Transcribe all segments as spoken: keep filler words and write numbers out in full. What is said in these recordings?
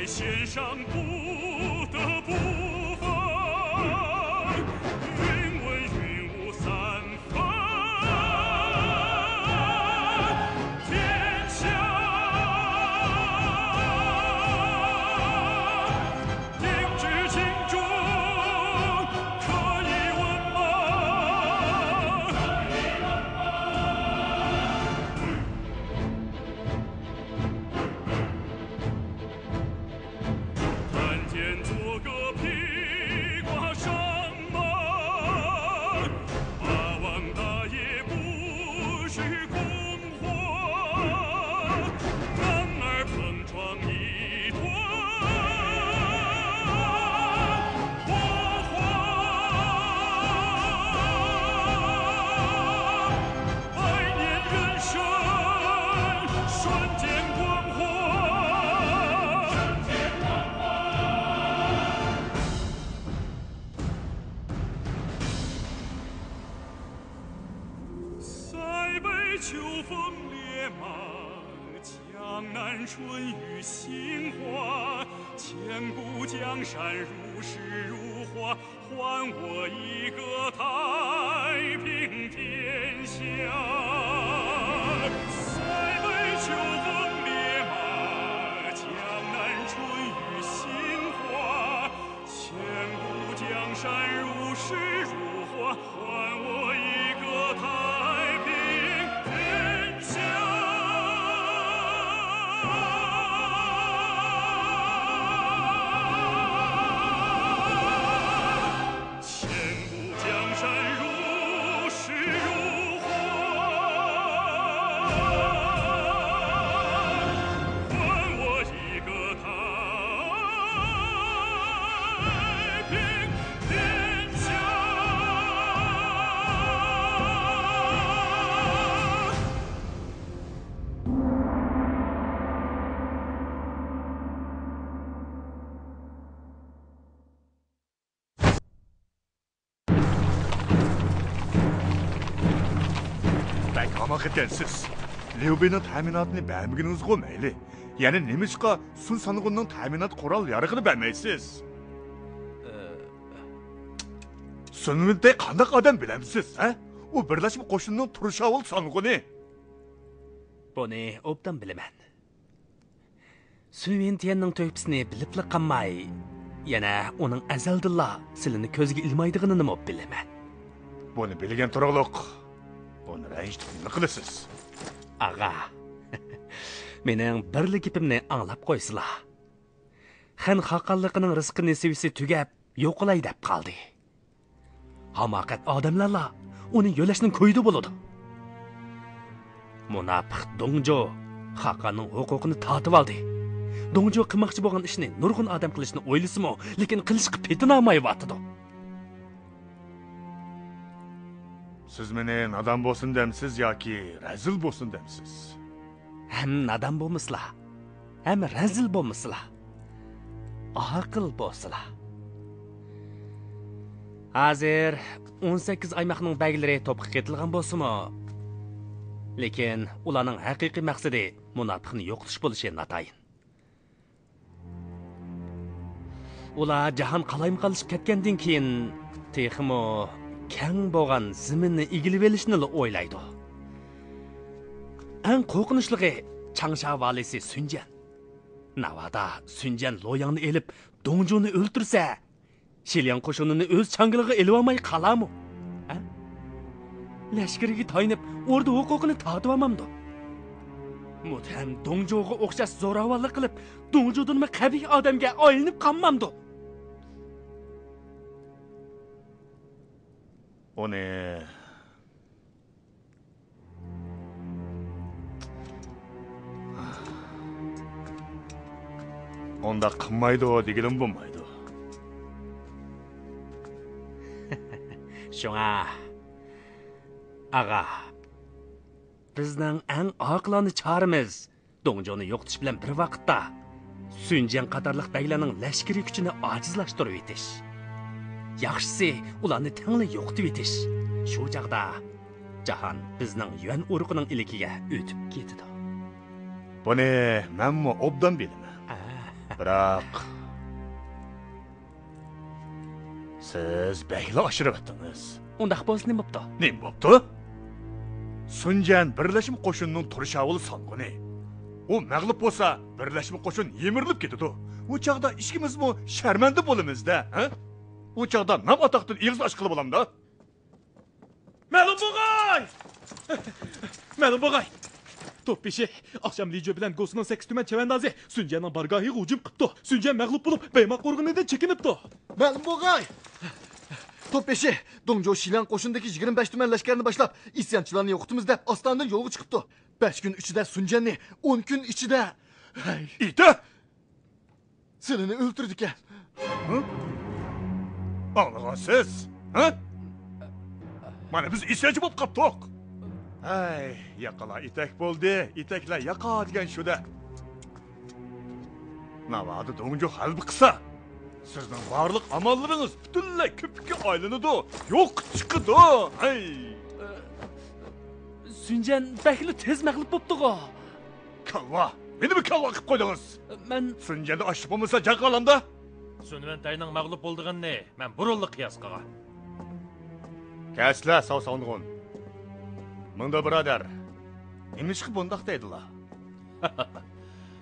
先上不得不防，云文云雾三分，天下定知尽忠，可以问吗？ 探天作歌披挂上马，霸王打野不须恐慌，男儿碰撞一段火花。 百年人生，瞬间光华。塞北秋风烈马，江南春雨杏花，千古江山如诗如画。 还我一个太平天下。塞北秋风烈马，江南春雨杏花，千古江山如诗如画，还我一个太平天下。 千古江山如诗如画，还我一个太平天下。 بەك ئامراق ئىكەنسىز. ليۇبىنىڭ تەمىناتىنى بەرمىگىنىڭىزغۇ مەيلى. يەنە نېمىشقا سۇن سانغۇننىڭ تەمىنات قورال يارىقىنى بەرمەيسىز؟ سۇن ۋېنتەي قانداق ئادەم بىلەمسىز، ھە؟ ئۇ بىرلەشمە قوشۇننىڭ تۇرشاۋۇل سانغۇنى. بۇنى ئوبدان بىلىمەن. سۈن ۋېنتيەننىڭ تۆھپىسىنى بىلىپلا قالماي، يەنە ئۇنىڭ ئەزەلدىنلا سىلىنى كۆزگە ئىلمايدىغىنىنىمۇ بىلىمەن. بۇنى بىلگەن تۇرۇقلۇق، ئۇنى رەنجىتىپ نېمە قىلىسىز؟ ئاغا، مېنىڭ بىرلا گېپىمنى ئاڭلاپ قويسىلا. خەن خاقانلىقىنىڭ رىزقى نېسىۋىسى تۈگەپ، يوقىلاي دەپ قالدى. ھاماقەت ئادەملەرلا ئۇنى يۆلەشنىڭ كويىدا بولىدۇ. مۇناپىق دۇڭجۇ خاقاننىڭ ھوقۇقىنى تارتىۋالدى. دۇڭجۇ قىلماقچى بولغان ئىشنى نۇرغۇن ئادەم قىلىشنى ئويلىسىمۇ، لېكىن قىلىشقا پېتىنالمايۋاتىدۇ. سىز مېنى نادان بولسۇن دەمسىز ياكى رەزىل بولسۇن دەمسىز؟ ھەم نادان بولمىسىلا، ھەم رەزىل بولمىسىلا، ئاقىل بولسىلا. ھازىر ئون سەككىز ئايماقنىڭ بەگلىرى توپقا قېتىلغان بولسىمۇ، لېكىن ئۇلارنىڭ ھەقىقىي مەقسىتى مۇناپىقنى يوقىتىش بولۇشى ناتايىن. ئۇلار جاھان قالايمىقانلىشىپ كەتكەندىن كېيىن، تېخىمۇ كەڭ بولغان زېمىننى ئىگىلىۋېلىشنىلا ئويلايدۇ. ئەڭ قورقۇنچلۇقى، چاڭشا ۋالىسى سۈنجيەن. ناۋادا سۈنجيەن لوياڭنى ئېلىپ، دۇڭجۇنى ئۆلتۈرسە، شىلياڭ قوشۇنىنى ئۆز چاڭگىلىغا ئېلىۋالماي قالارمۇ؟ ھە؟ لەشكىرىگە تايىنىپ، ئوردا ھوقۇقىنى تارتىۋالمامدۇ؟ مۇتھەم دۇڭجۇغا ئوخشاش زوراۋانلىق قىلىپ، دۇڭجۇدىنمۇ قەبىھ ئادەمگە ئايلىنىپ قالمامدۇ؟ ئۇنى ئۇنداق قىلمايدۇ دېگىلىمۇ بولمايدۇ. شۇڭا، ئاغا، بىزنىڭ ئەڭ ئاقىلانە چارىمىز دۇڭجۇنى يوقىتىش بىلەن بىر ۋاقىتتا، سۈنجيەن قاتارلىق بەگلەرنىڭ لەشكىرىي كۈچىنى ئاجىزلاشتۇرۇۋېتىش. ياخشىسى، ئۇلارنى تەڭلا يوقىتىۋېتىش. شۇ چاغدا جاھان بىزنىڭ يۈەن ئۇرۇقىنىڭ ئىلكىگە ئۆتۈپ كېتىدۇ. بۇنى مەنمۇ ئوبدان بىلىمەن. ئە. بىراق، سىز بەكلا ئاشۇرۇۋەتتىڭىز. ئۇنداق بولسا نېمە بوپتۇ؟ نېمە بوپتۇ؟ سۇنجەن بىرلەشمە قوشۇننىڭ تۇرشاۋۇل سانغۇنى. ئۇ مەغلۇپ بولسا، بىرلەشمە قوشۇن يىمىرىلىپ كېتىدۇ. ئۇ چاغدا ئىككىمىزمۇ شەرمەندە بولىمىز-دە، ھە؟ ئۇ چاغدا نام-ئاتاقتىن ئېغىز ئاچقىلى بولامدا؟ مەغلۇپ بولغاي! مەغلۇپ بولغاي! توپ بېشى، ئاخشام لىجۆ بىلەن گوسىنىڭ سەككىز تۈمەن چەۋەندازى سۈنجەننىڭ بارگاھىغا ھۇجۇم قىپتۇ. سۈنجەن مەغلۇپ بولۇپ، بەيماق قورغىنىدىن چېكىنىپتۇ. مەلۇم بولغاي! توپ بېشى، دۇڭجۇ شىلەن قوشۇنىدىكى يىگىرمە بەش تۈمەن لەشكەرنى باشلاپ، ئىسيانچىلارنى يوقىتىمىز دەپ، ئاستانىدىن يولغا چىقىپتۇ. بەش كۈن ئىچىدە سۈنجەننى، ئون كۈن ئىچىدە، ھەي، ئىتە! سىلىنى ئۆلتۈرىدىكەن. ھە؟ ئاڭلىغانسىز؟ ھە؟ مانا بىز ئىسيانچى بولۇپ قاپتۇق. ھەي، ياقىلار ئېتەك بولدى، ئېتەكلەر ياقا دېگەن شۇ-دە. ناۋادا دۇڭجۇ غەلىبە قىلسا، سىزنىڭ بارلىق ئاماللىرىڭىز پۈتۈنلەي كۆپۈككە ئايلىنىدۇ، يوققا چىقىدۇ. ھەي! سۈنجەن بەكلا تېز مەغلۇپ بوپتىغۇ. كالۋا! مېنىمۇ كالۋا قىلىپ قويدىڭىز! مەن سۈنجەندە ئاشلىق بولمىسا جەڭ قىلالامدا؟ سۈنۋېنتەينىڭ مەغلۇپ بولىدىغىنىنى مەن بۇرۇنلا قىياس قىلغان. كەسلە ساۋ ساۋنغۇن. مىڭدو بۇرادەر، نېمىشقا بۇنداق دەيدىلا؟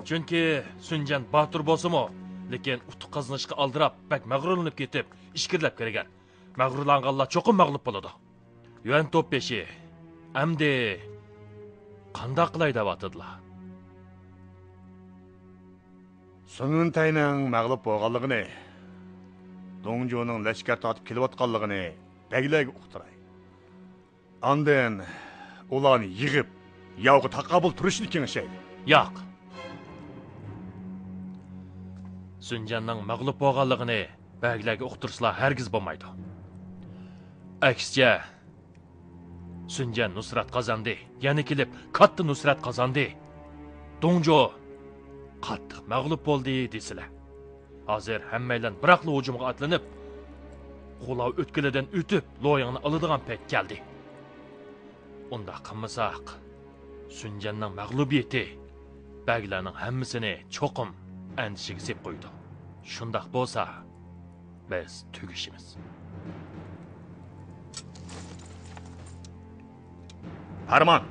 چۈنكى سۈنجەن باتۇر بولسىمۇ، لېكىن ئۇتۇق قازىنىشقا ئالدىراپ، بەك مەغرۇرلىنىپ كېتىپ، ئىچكىرىلەپ كىرگەن. مەغرۇرلانغانلار چوقۇم مەغلۇپ بولىدۇ. يۈەن توپ بېشى، ئەمدى قانداق قىلاي دەۋاتىدىلا؟ سۇنۋىنتەينىڭ مەغلۇپ بولغانلىقىنى، دۇڭجۇنىڭ لەشكەر تارتىپ كېلىۋاتقانلىقىنى بەگلەرگە ئۇقتۇراي. ئاندىن ئۇلارنى يىغىپ، ياۋغا تاقابىل تۇرۇشنى كېڭىشەيلى. ياق. سۈنجەننىڭ مەغلۇپ بولغانلىقىنى بەگلەرگە ئۇقتۇرسىلا ھەرگىز بولمايدۇ. ئەكسىچە، سۈنجەن نۇسرەت قازاندى، يەنە كېلىپ كاتتا نۇسرەت قازاندى. دۇڭجۇ قاتتىق مەغلۇپ بولدى دېسىلە. ھازىر ھەممەيلەن بىراقلا ھۇجۇمغا ئاتلىنىپ، قولاۋ ئۆتكىلىدىن ئۆتۈپ، لويىڭنى ئالىدىغان پەيت كەلدى. ئۇنداق قىلمىساق، سۈنجەننىڭ مەغلۇبىيىتى بەگلەرنىڭ ھەممىسىنى چوقۇم ئەندىشىگە سېلىپ قويىدۇ. شۇنداق بولسا، بىز تۈگىشىمىز. پەرمان!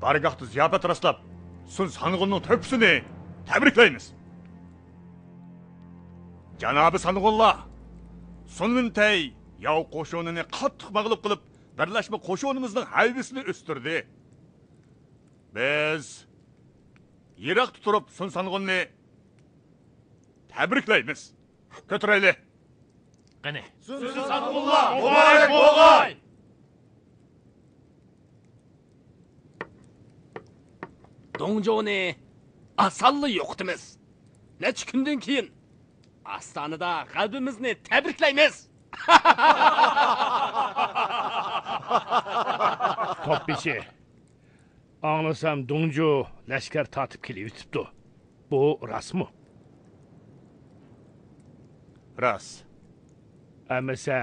بارگاھتا زىياپەت راسلاپ، سۇن سانغۇننىڭ تۆھپىسىنى تەبرىكلەيمىز. جانابى سانغۇنلار، سۇنۋىنتەي ياۋ قوشۇنىنى قاتتىق مەغلۇپ قىلىپ، بىرلەشمە قوشۇنىمىزنىڭ ھەيۋىسىنى ئۆستۈردى. بىز يىراقتا تۇرۇپ سۇن سانغۇننى تەبرىكلەيمىز. كۆتۈرەيلى. قېنى. سۇن سانغۇنلار مۇبارەك بولغاي! دۇڭجۇنى ئاسانلا يوقىتىمىز. نەچچە كۈندىن كېيىن ئاستانىدا غەلىبىمىزنى تەبرىكلەيمىز. توپ بېشى. ئاڭلىسام، دۇڭجۇ لەشكەر تارتىپ كېلىۋېتىپتۇ. بۇ راستمۇ؟ راست. ئەمىسە،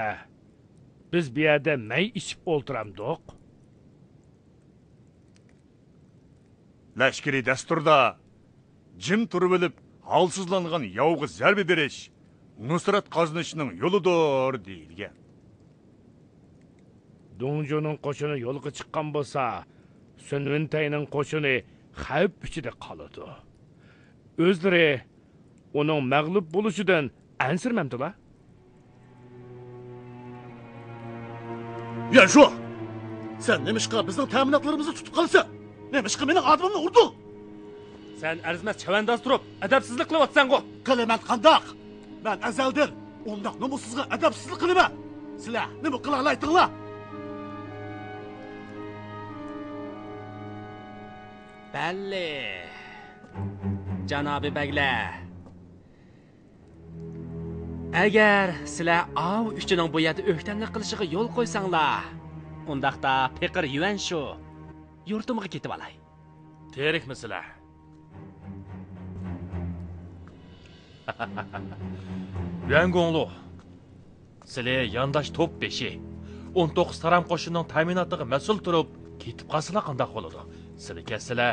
بىز بۇ يەردە مەي ئىچىپ ئولتۇرامدۇق؟ لەشكىرىي دەستۇردا جىم تۇرۇۋېلىپ، ھالسىزلانغان ياۋغا زەربە بېرىش نۇسرەت قازىنىشنىڭ يولىدۇر دېيىلگەن. دۇڭجۇنىڭ قوشۇنى يولغا چىققان بولسا، سۈنۋىنتەينىڭ قوشۇنى خەۋپ ئىچىدە قالىدۇ. ئۆزلىرى ئۇنىڭ مەغلۇپ بولۇشىدىن ئەنسىرىمەمدىلا؟ يۈەنشۇ! سەن نېمىشقا بىزنىڭ تەمىناتلىرىمىزنى تۇتۇپ قالىسەن؟ نېمىشقا مېنىڭ ئادىمىمنى ئۇردۇڭ؟ سەن ئەرزىمەس چەۋەنداز تۇرۇپ، ئەدەپسىزلىك قىلىۋاتىسەنغۇ! قىلىمەن قانداق؟ مەن ئەزەلدىن ئۇنداق نومۇسسىزغا ئەدەپسىزلىك قىلىمەن! سىلەر نېمە قىلالايتىڭلار؟ بەللى، جانابىي بەگلەر. ئەگەر سىلەر ئاۋۇ ئۈچىنىڭ بۇ يەردە ئۆكتەملىك قىلىشىغا يول قويساڭلار، ئۇنداقتا پېقىر يۈەنشۇ يۇرتۇمغا كېتىۋالاي. تىرىكمۇ سىلەر؟ يۈەن گۇڭلۇ، سىلى يانداش توپ بېشى، ئون توققۇز تارام قوشۇننىڭ تەمىناتىغا مەسئۇل تۇرۇپ، كېتىپ قالسىلا قانداق بولىدۇ؟ سىلى كەتسىلە،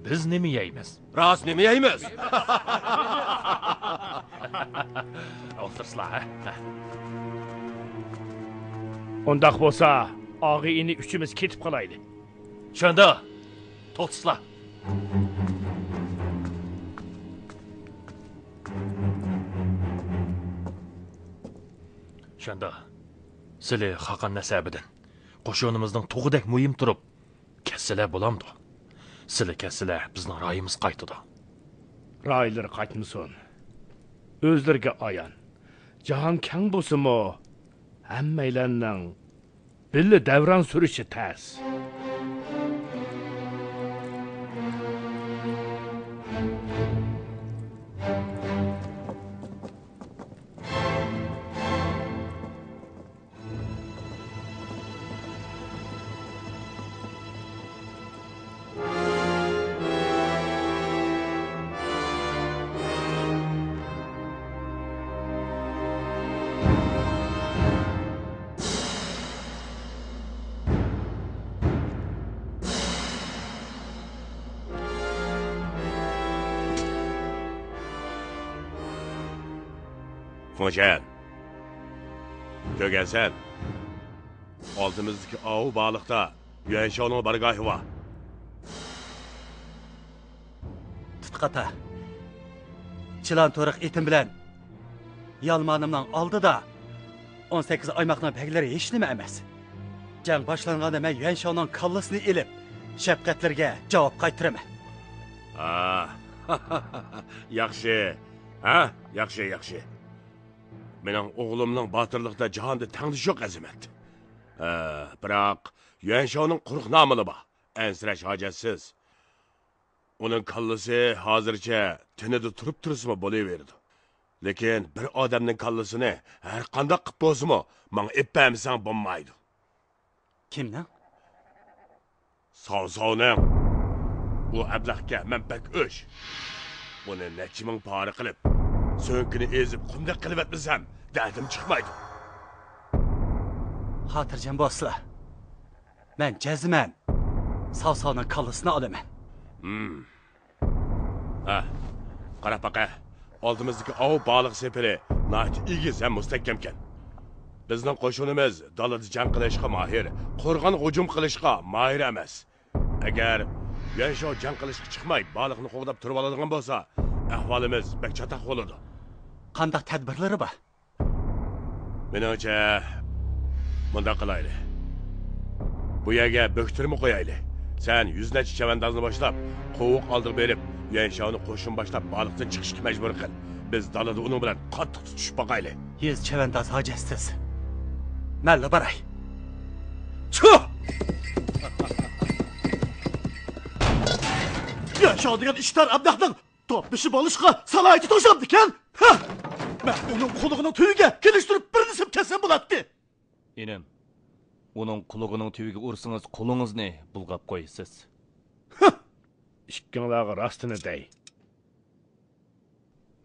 بىز نېمە يەيمىز؟ راست نېمە يەيمىز؟ ئولتۇرسىلا، ھە؟ ئۇنداق بولسا، ئاغا-ئىنى ئۈچىمىز كېتىپ قالايلى. چۈەندو، توختىسىلا. چۈەندو، سىلى خاقان نەسەبىدىن، قوشۇنىمىزنىڭ تۇغىدەك مۇھىم تۇرۇپ، كەتسىلە بولامدۇ؟ سىلى كەتسىلە بىزنىڭ رايىمىز قايتىدۇ. رايلىرى قايتمىسۇن. ئۆزلىرىگە ئايان، جاھان كەڭ بولسىمۇ، ھەممەيلەننىڭ بىللە دەۋران سۈرۈشى تەس. فېڭشەن، كۆرگەنسەن؟ ئالدىمىزدىكى ئاۋۇ بارلىقتا يۈەنشاۋنىڭ بارگاھى بار. تۇتقاتا. چىلان تورۇق ئېتىم بىلەن يالمانىمنىڭ ئالدىدا ئون سەككىز ئايماقنىڭ بەگلىرى ھېچنېمە ئەمەس. جەڭ باشلانغاندا مەن يۈەنشاۋنىڭ كاللىسىنى ئېلىپ، شەپقەتلىرىگە جاۋاب قايتۇرىمەن. ھا، ياخشى. ھە، ياخشى، ياخشى. مېنىڭ ئوغلۇمنىڭ باتۇرلۇقىدا جاھاندا تەڭدىشى يوق ئەزىمەت. ھە، بىراق، يۈەنشاۋنىڭ قۇرۇق نامىلى بار. ئەنسىرەش ھاجەتسىز. ئۇنىڭ كاللىسى ھازىرچە تېنىدا تۇرۇپ تۇرسىمۇ بولۇۋېرىدۇ. لېكىن بىر ئادەمنىڭ كاللىسىنى ھەر قانداق قىپ بولسىمۇ ماڭا ئېلىپ بەرمىسەڭ بولمايدۇ. كىمنىڭ؟ ساۋساۋنىڭ. ئۇ ئەبلەخكە مەن بەك ئۆچ. ئۇنى نەچچە مىڭ پارە قىلىپ، سۆڭىكىنى ئېزىپ قۇمدەك قىلىۋەتمىسەم، دەردىم چىقمايدۇ. خاتىرجەم بولسىلا. مەن جەزمەن ساۋساۋنىڭ كاللىسىنى ئالىمەن. ھە، قاراپ باقە. ئالدىمىزدىكى ئاۋۇ بالىق سېپىلى ناھايىتى ئېگىز ھەم مۇستەھكەمكەن. بىزنىڭ قوشۇنىمىز دالىدا جەڭ قىلىشقا ماھىر، قورغانغا ھۇجۇم قىلىشقا ماھىر ئەمەس. ئەگەر يۈەنشاۋ جەڭ قىلىشقا چىقماي، بالىقنى قوغداپ تۇرۇۋالىدىغان بولسا، ئەھۋالىمىز بەك چاتاق بولىدۇ. قانداق تەدبىرلىرى بار؟ مېنىڭچە، مۇنداق قىلايلى. بۇ يەرگە بۆكتۈرمە قويايلى. سەن يۈز نەچچە چەۋەندازنى باشلاپ، قوۋۇق ئالدىغا بېرىپ، يۈەنشاۋنى قوشۇن باشلاپ بالىقتىن چىقىشقا مەجبۇر قىل. بىز دالىدا ئۇنىڭ بىلەن قاتتىق تۇتۇشۇپ باقايلى. يۈز چەۋەنداز ھاجەتسىز. مەنلا باراي. چۇھ! يۈەنشاۋ دېگەن ئىشتار ئابداخنىڭ توپ بېشى بولۇشقا سالاھىيىتى توشامدىكەن؟ ھە! مەن ئۇنىڭ قۇلىقىنىڭ تۈۋىگە كېلىشتۈرۈپ بىر نېسىپ كەلسەم بولاتتى. ئىنىم، ئۇنىڭ قۇلىقىنىڭ تۈۋىگە ئۇرسىڭىز، قولىڭىزنى بۇلغاپ قويىسىز. ھە! ئىككىڭلارغا راستىنى دەي.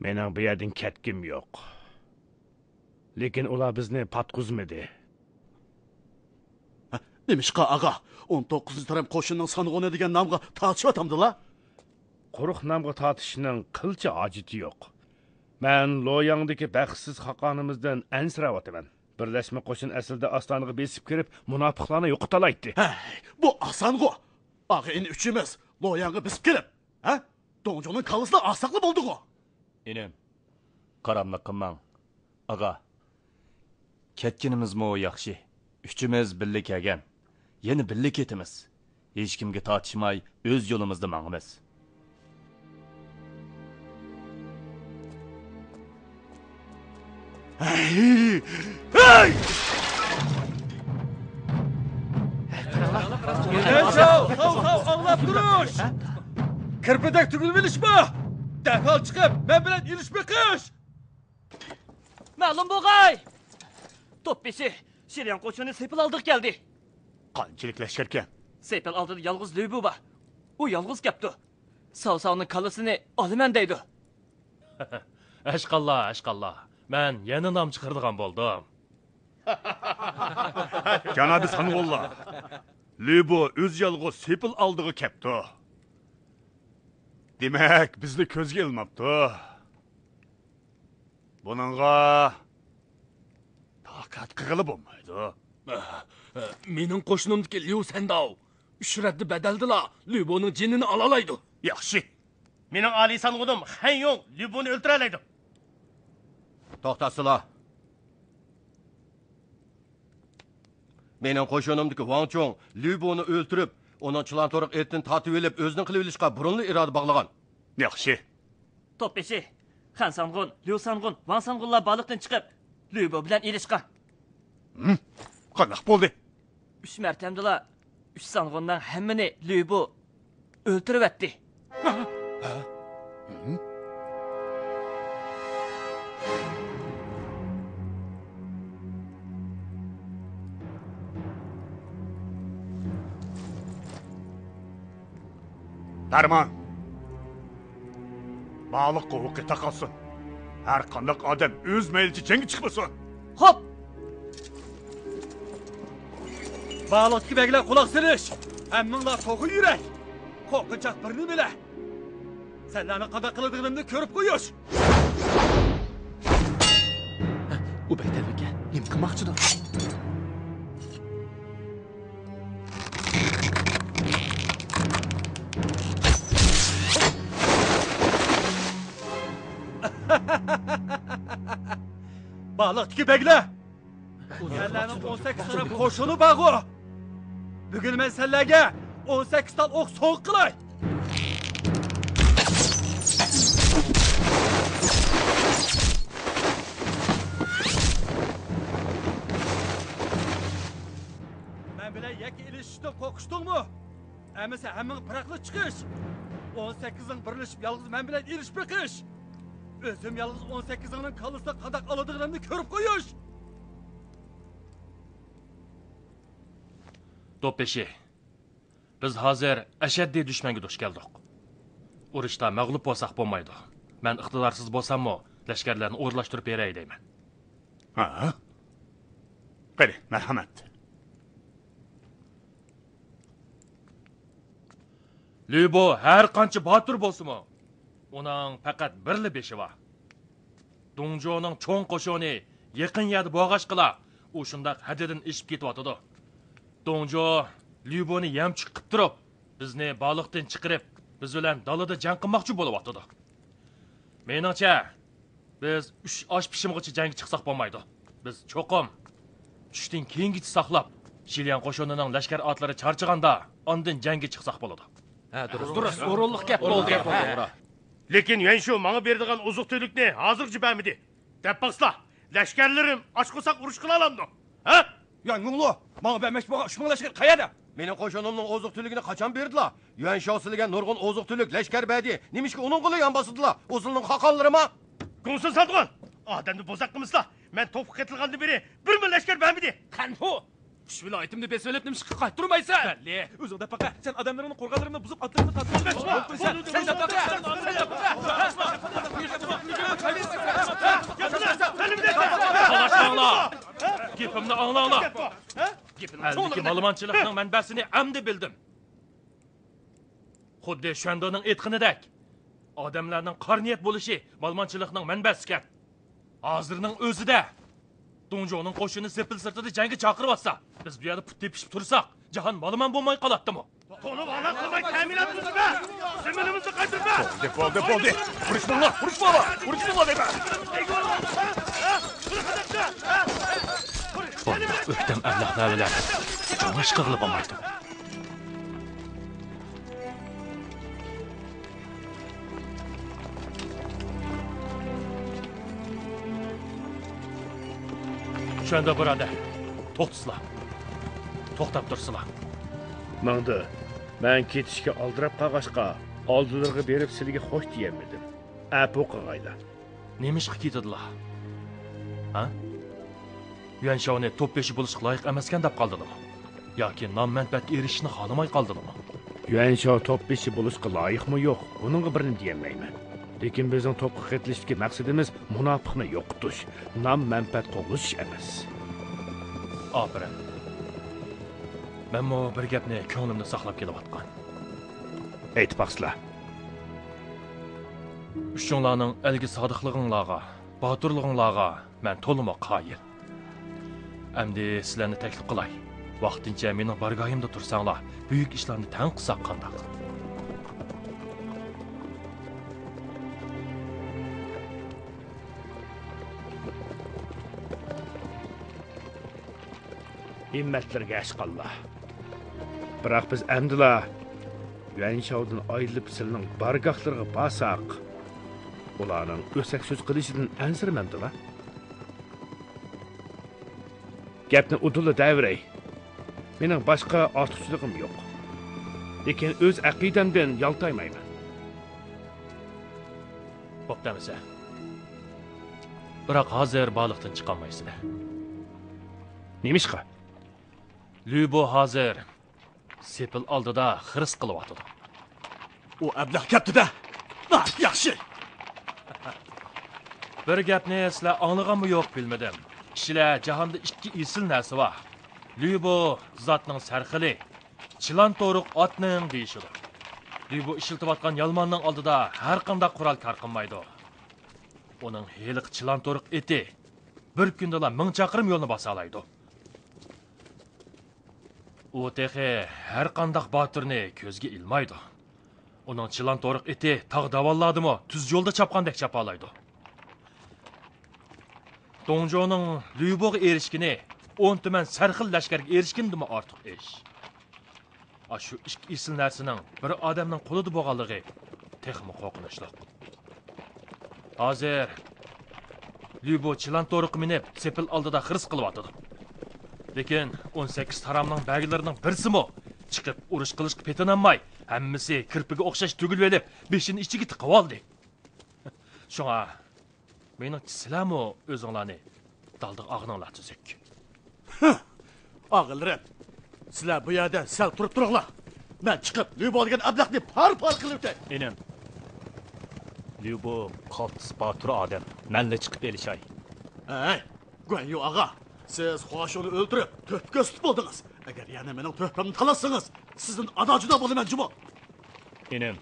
مېنىڭ بۇ يەردىن كەتكۈم يوق. لېكىن ئۇلار بىزنى پاتقۇزمىدى. ھە، نېمىشقا، ئاغا؟ ئون توققۇزىنچى تارام قوشۇننىڭ سانغۇنى دېگەن نامغا تارتىشىۋاتامدىلا؟ قۇرۇق نامغا تارتىشنىڭ قىلچە ھاجىتى يوق. مەن لوياڭدىكى بەختسىز خاقانىمىزدىن ئەنسىرەۋاتىمەن. بىرلەشمە قوشۇن ئەسلىدە ئاستانىغا بېسىپ كىرىپ، مۇناپىقلارنى يوقىتالايتتى. ھەي، بۇ ئاسانغۇ. ئاغا-ئىنى ئۈچىمىز لوياڭغا بېسىپ كىرىپ، ھە؟ دۇڭجۇڭنىڭ كاللىسىنى ئالساقلا بولدىغۇ. ئىنىم، كاراملىق قىلماڭ. ئاغا، كەتكىنىمىزمۇ ياخشى. ئۈچىمىز بىللە كەلگەن. يەنە بىللە كېتىمىز. ھېچكىمگە تارتىشماي، ئۆز يولىمىزدا ماڭىمىز. ھەي! ھەي! يۈەنشاۋ، ساۋساۋ، ئاڭلاپ تۇرۇش! كىرپىدەك تۈگۈلۈۋېلىشما! دەرھال چىقىپ، مەن بىلەن ئېلىشىپ بېقىش! مەلۇم بولغاي! توپ بېشى، شىلياڭ قوشۇنى سېپىل ئالدىغا كەلدى. قانچىلىك لەشكەركەن؟ سېپىل ئالدىدا يالغۇز لۈبۇ بار. ئۇ يالغۇز كەپتۇ. ساۋساۋنىڭ كاللىسىنى ئالىمەن دەيدۇ. ئەشقاللا، ئەشقاللا. مەن يەنە نام چىقىرىدىغان بولدۇم. جانابىي سانغۇنلار، لۈبۇ ئۆزى يالغۇز سېپىل ئالدىغا كەپتۇ. دېمەك، بىزنى كۆزگە ئىلماپتۇ. بۇنىڭغا تاقەت قىلغىلى بولمايدۇ. مېنىڭ قوشۇنۇمدىكى ليۇ سەنداۋ ئۈچ رەتتە بەدەلدىلا ليۇبونىڭ جېنىنى ئالالايدۇ. ياخشى. مېنىڭ ئالىي سانغۇنۇم خەن يۇڭ ليۇبونى ئۆلتۈرەلەيدۇ. توختاسىلا. مېنىڭ قوشۇنۇمدىكى ۋاڭ چۇڭ ليۇبونى ئۆلتۈرۈپ، ئۇنىڭ چىلان-تورۇق ئېتىنى تارتىۋېلىپ، ئۆزىنىڭ قىلىۋېلىشقا بۇرۇنلا ئىرادە باغلىغان. ياخشى. توپبېشى، خەن سانغۇن، ليۇ سانغۇن، ۋاڭ سانغۇنلار بالىقتىن چىقىپ، ليۇبو بىلەن ئېلىشقان. ھىم؟ قانداق بولدى؟ ئۈچ مەرتەمدىلا ئۈچ سانغۇننىڭ ھەممىنى ليۇبو ئۆلتۈرۈۋەتتى. ھە؟ ھە؟ ھىم؟ پەرمان. بالىق قوۋۇقى تاقالسۇن. ھەر قانداق ئادەم ئۆز مەيلىچە جەڭگە چىقمىسۇن. خوپ! بالىقتىكى بەگلەر قۇلاق سېلىش! ھەممىڭلار توخۇ يۈرەك! قورقۇنچاق بىر نېمىلەر! سەنلەرنىڭ قانداق قىلىدىغىنىمنى كۆرۈپ قويۇش! ئۇ بەك تەلۋىكەن. نېمە قىلماقچىدۇ؟ بالىقتىكى بەگلەر! سەنلەرنىڭ ئون سەككىز تۇرۇپ قوشۇنى بارغۇ! بۈگۈن مەن سەنلەرگە ئون سەككىز تال ئوق سوۋغا قىلاي! مەن بىلەن يەككە ئېلىشىشتىن قورقۇشتۇڭمۇ؟ ئەمىسە ھەممىڭ پىراقلا چىقىش! ئون سەككىزىڭ بىرلىشىپ يالغۇز مەن بىلەن ئېلىشىپ بېقىش! ئۆزۈم يالغۇز ئون سەككىزىڭنىڭ كاللىسىنى قانداق ئالىدىغىنىمنى كۆرۈپ قويۇش! توپبېشى، بىز ھازىر ئەشەددىي دۈشمەنگە دۇچ كەلدۇق. ئۇرۇشتا مەغلۇپ بولساق بولمايدۇ. مەن ئىقتىدارسىز بولساممۇ، لەشكەرلەرنى ئورۇنلاشتۇرۇپ بېرەي دەيمەن. ھە؟ قېنى، مەرھەمەت. ليۇبو ھەر قانچە باتۇر بولسىمۇ، ئۇنىڭ پەقەت بىرلا بېشى بار. دۇڭجۇنىڭ چوڭ قوشۇنى يېقىن يەردە بولغاچقىلا، ئۇ شۇنداق ھەددىدىن ئېشىپ كېتىۋاتىدۇ. دۇڭجۇ ليۇبونى يەمچۈك قىپ تۇرۇپ، بىزنى بالىقتىن چىقىرىپ، بىز بىلەن دالىدا جەڭ قىلماقچى بولۇۋاتىدۇ. مېنىڭچە، بىز ئۈچ ئاش پىشىمغىچە جەڭگە چىقساق بولمايدۇ. بىز چوقۇم چۈشتىن كېيىنگىچە ساقلاپ، شىلياڭ قوشۇنىنىڭ لەشكەر ئاتلىرى چارچىغاندا، ئاندىن جەڭگە چىقساق بولىدۇ. ھە، دۇرۇس. دۇرۇس، ئورۇنلۇق گەپ بولدى. لېكىن يۈەنشۇ ماڭا بېرىدىغان ئوزۇق-تۈلۈكنى ھازىرغىچە بەرمىدى. دەپ باقسىلا، لەشكەرلىرىم ئاچ قورساق ئۇرۇش قىلالامدۇ؟ ھە؟ يا يۇڭلۇ، ماڭا بەرمەكچى بولغان ئۈچ مىڭ لەشكەر قەيەردە؟ مېنىڭ قوشۇنۇمنىڭ ئوزۇق-تۈلۈكىنى قاچان بېرىدىلا؟ يۈەنشاۋ سىلىگە نۇرغۇن ئوزۇق-تۈلۈك لەشكەر بەردى. نېمىشقا ئۇنىڭغىلا يان باسىدىلا؟ ئۇ سىلىنىڭ خاقانلىرىما؟ گۇڭسېن ساندۇغان، ئادەمنى بوزەك قىلمىسىلا. مەن توپقا قېتىلغاندىن بېرى بىرمۇ لەشكەر بەرمىدى. تەنپۇ! ئۈچ ۋىلايىتىمنى بېسىۋېلىپ نېمىشقا قايتۇرمايسەن؟ بەللى، ئۆزۈڭ دەپ باقە. سەن ئادەملىرىڭنى قورغانلىرىمنى بۇزۇپ ئاتلىرىمنى تارتىپ سەن دەپ باقە. سەن دەپ باقە. تالاشماڭلار! گېپىمنى ئاڭلاڭلار! ئەلدىكى مالىمانچىلىقنىڭ مەنبەسىنى ئەمدى بىلدىم. خۇددى شۈەندېنىڭ ئېيتقىنىدەك، ئادەملەرنىڭ قارا نىيەت بولۇشى مالىمانچىلىقنىڭ مەنبەسىكەن. ھازىرنىڭ ئۆزىدە دۇڭجۇنىڭ قوشۇنى سېپىل سىرتىدا جەڭگە چاقىرىۋاتسا، بىز بۇ يەردە پۇت تېپىشىپ تۇرساق، جاھان مالىمان بولماي قالاتتىمۇ؟ تولا بالا قىلماي تەمىنات تۈزۈپ بەر! زېمىنىمىزنى قايتۇرۇپ بەر! بولدى، بولدى، بولدى! ئۇرۇشماڭلار، ئۇرۇشماڭلار، ئۇرۇشماڭلار دەيمەن! بۇنداق ئۆكتەم ئەبلەخلەر بىلەن جۇمۇش قىلغىلى بولمايدۇ. شۇەندە بۇرادەر، توختىسىلا. توختاپ تۇرسىلا. ماڭدى، مەن كېتىشكە ئالدىراپ قالغاچقا، ئالدىلىرىغا بېرىپ سىلىگە خوش دېيەلمىدىم. ئەپۇ قىلغايلا. نېمىشقا كېتىدىلا؟ ھە؟ يۈەنشاۋنى توپ بېشى بولۇشقا لايىق ئەمەسكەن دەپ قالدىلىمۇ؟ ياكى نام-مەنپەئەتكە ئېرىشىشنى خالىماي قالدىلىمۇ؟ يۈەنشاۋ توپ بېشى بولۇشقا لايىقمۇ يوق، بۇنىڭغا بىرنى دېيەلمەيمەن. لېكىن بىزنىڭ توپقا قېتىلىشتىكى مەقسىتىمىز مۇناپىقنى يوقىتىش، نام-مەنپەئەت قوغلىشىش ئەمەس. ئاپىرىن. مەنمۇ بىر گەپنى كۆڭلۈمدە ساقلاپ كېلىۋاتقان. ئېيتىپ باقسىلا. ئۈچۈڭلارنىڭ ئەلگە سادىقلىقىڭلارغا، باتۇرلۇقۇڭلارغا مەن تولىمۇ قايىل. ئەمدى سىلەرنى تەكلىپ قىلاي. ۋاقتىنچە مېنىڭ بارگاھىمدا تۇرساڭلار، بۈيۈك ئىشلارنى تەڭ قىلساق قانداق؟ ھىممەتلىرىگە ئەشقاللا. بىراق بىز ئەمدىلا يۈەنشاۋدىن ئايرىلىپ سىلىنىڭ بارگاھلىرىغا بارساق، ئۇلارنىڭ ئۆسەك سۆز قىلىشىدىن ئەنسىرىمەمدىلا؟ گەپنى ئۇدۇللا دەۋېرەي. مېنىڭ باشقا ئارتۇقچىلىقىم يوق. لېكىن ئۆز ئەقىدەمدىن يالتايمايمەن. بوپتۇ ئەمىسە. بىراق ھازىر بارلىقتىن چىقالمايسىلەر. نېمىشقا؟ لۈبو ھازىر سېپىل ئالدىدا خىرىس قىلىۋاتىدۇ. ئۇ ئەبلەخ كەپتۇ-دە. ھا، ياخشى. بىر گەپنى سىلەر ئاڭلىغانمۇ يوق بىلمىدىم. كىشىلەر جاھاندا ئىككى ئېسىل نەرسە بار. لۈبو زاتنىڭ سەرخىلى، چىلان تورۇق ئاتنىڭ دېيىشىدۇ. لۈبو ئىشلىتىۋاتقان يالماننىڭ ئالدىدا ھەرقانداق قورال كار قىلمايدۇ. ئۇنىڭ ھېلىقى چىلان تورۇق ئېتى بىر كۈندىلا مىڭ چاقىرىم يولنى باسالايدۇ. ئۇ تېخى ھەرقانداق باتۇرنى كۆزگە ئىلمايدۇ. ئۇنىڭ چىلان تورۇق ئېتى تاغ داۋانلاردىمۇ تۈز يولدا چاپقاندەك چاپالايدۇ. دۇڭجۇنىڭ لۈبوغا ئېرىشكىنى ئون تۈمەن سەرخىل لەشكەرگە ئېرىشكىنىدىنمۇ ئارتۇق ئىش. ئاشۇ ئىككى ئېسىل نەرسىنىڭ بىر ئادەمنىڭ قولىدا بولغانلىقى تېخىمۇ قورقۇنچلۇق. ھازىر لۈبو چىلان تورۇققا مىنىپ، سېپىل ئالدىدا خىرىس قىلىۋاتىدۇ. لېكىن ئون سەككىز تارامنىڭ بەگلىرىنىڭ بىرسىمۇ چىقىپ ئۇرۇش قىلىشقا پېتىنالماي، ھەممىسى كىرپىگە ئوخشاش تۈگۈلۈۋېلىپ، بېشىنى ئىچىگە تىقىۋالدى. شۇڭا مېنىڭچە، سىلەرمۇ ئۆزۈڭلارنى دالدىغا ئالغىنىڭلار تۈزۈك. ھە! ئاغىلىرىم، سىلەر بۇ يەردە سەل تۇرۇپ تۇرۇڭلار. مەن چىقىپ، لۈبو دېگەن ئەبلەخنى پارە-پارە قىلىۋېتەي. ئىنىم، لۈبو قالتىس باتۇر ئادەم. مەنلا چىقىپ ئېلىشاي. ھەي، گۇەنيۇ ئاغا، سىز خۇاشۇنى ئۆلتۈرۈپ، تۆھپە كۆرسىتىپ بولدىڭىز. ئەگەر يەنە مېنىڭ تۆھپەمنى تالاشسىڭىز، سىزدىن ئادا-جۇدا بولىمەن جۇمۇ. ئىنىم،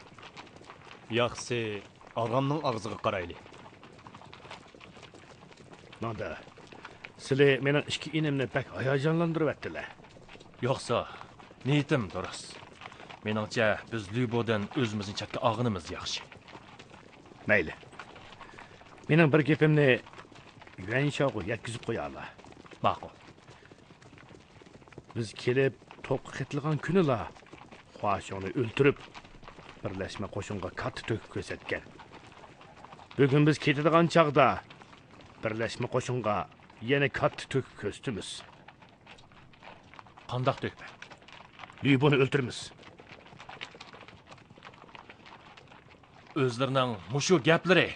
ياخشىسى ئاغامنىڭ ئاغزىغا قارايلى. ماڭدا، سىلى مېنىڭ ئىككى ئىنىمنى بەك ھاياجانلاندۇرۇۋەتتىلە. يوقسا، نىيىتىم دۇرۇس. مېنىڭچە، بىز لۈبودىن ئۆزىمىزنى چەتكە ئالغىنىمىز ياخشى. مەيلى. مېنىڭ بىر گېپىمنى يۈەنشاۋغا يەتكۈزۈپ قويالا. ماقۇل. بىز كېلىپ توققا قېتىلغان كۈنىلا خۇاشۇڭنى ئۆلتۈرۈپ، بىرلەشمە قوشۇنغا كاتتا تۆھپە كۆرسەتكەن. بۈگۈن بىز كېتىدىغان چاغدا بىرلەشمە قوشۇنغا يەنە كاتتا تۆھپە كۆرسىتىمىز. قانداق تۆھپە؟ لۈبونى ئۆلتۈرىمىز. ئۆزلىرىنىڭ مۇشۇ گەپلىرى